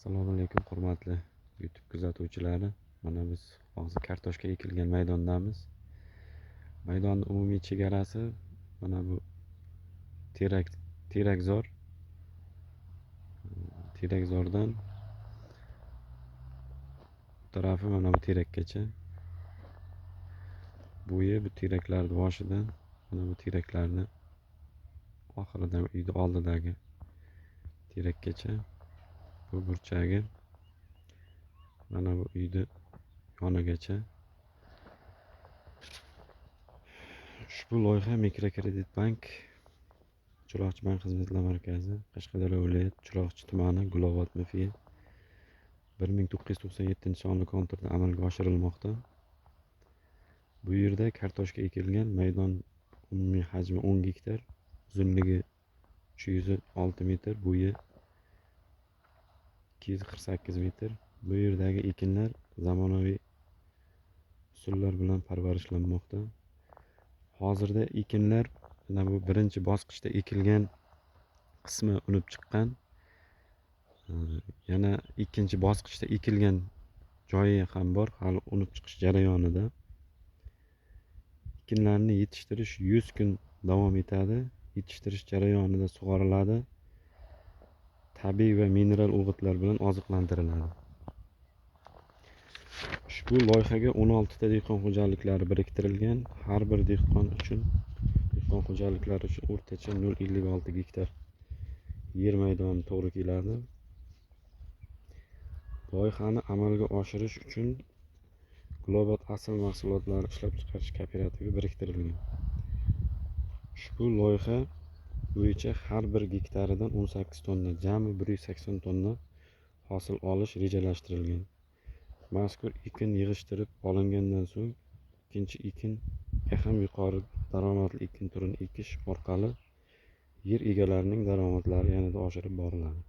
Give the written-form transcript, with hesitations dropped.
Assalomu alaykum, hurmatli YouTube kuzatuvchilari. Mana biz hozir kartoshka ekilgan maydondamiz. Maydonning umumiy chegarasi mana bu terakzor. Terakzordan bu tarafi mana bu terakkacha. Bo'yi bu teraklarning boshidan mana bu teraklarni oxiridan uyni oldidagi terakkacha. Bu burchagi mana bu uyni yonigacha. Ushbu loyiha Mikrokredit bank, Chiroqchi bank xizmatlar markazi, Qashqadaryo viloyati, Chiroqchi tumani, Gulobod MFI 1997-sonli konturda amalga oshirilmoqda. Bu yerda kartoshka ekilgan maydon umumiy hajmi 10 gektar, uzunligi 306 metr, bo'yi 248 metr. Bu yerdagi ekinlar zamonaviy usullar bilan parvarishlanmoqda. Hozirda ekinlar mana bu birinchi bosqichda ekilgan qismi unib chiqqan. Yana ikkinchi bosqichda ekilgan joyi ham bor, hali unib chiqish jarayonida. Ekinlarni yetishtirish 100 kun davom etadi. Yetishtirish jarayonida sug'oriladi. Tabiiy va mineral o'g'itlar bilan oziqlantiriladi. Ushbu loyihaga 16 ta dehqon xo'jaliklari biriktirilgan. Har bir dehqon xo'jaliklari uchun o'rtacha 0.56 gektar yer maydoni to'g'ri keladi. Loyihani amalga oshirish uchun Global asal mahsulotlari ishlab chiqarish kooperativi biriktirilgan. Ushbu loyiha bo'yicha har bir gektaridan 18 tonna, jami 180 tonna hosil olish rejalashtirilgan. Mazkur ekin yig'ishtirib olingandan so'ng ikkinchi ekinga ham yuqori daromadli ekin turini ekish orqali yer egalarining daromadlari yanada oshirib boriladi.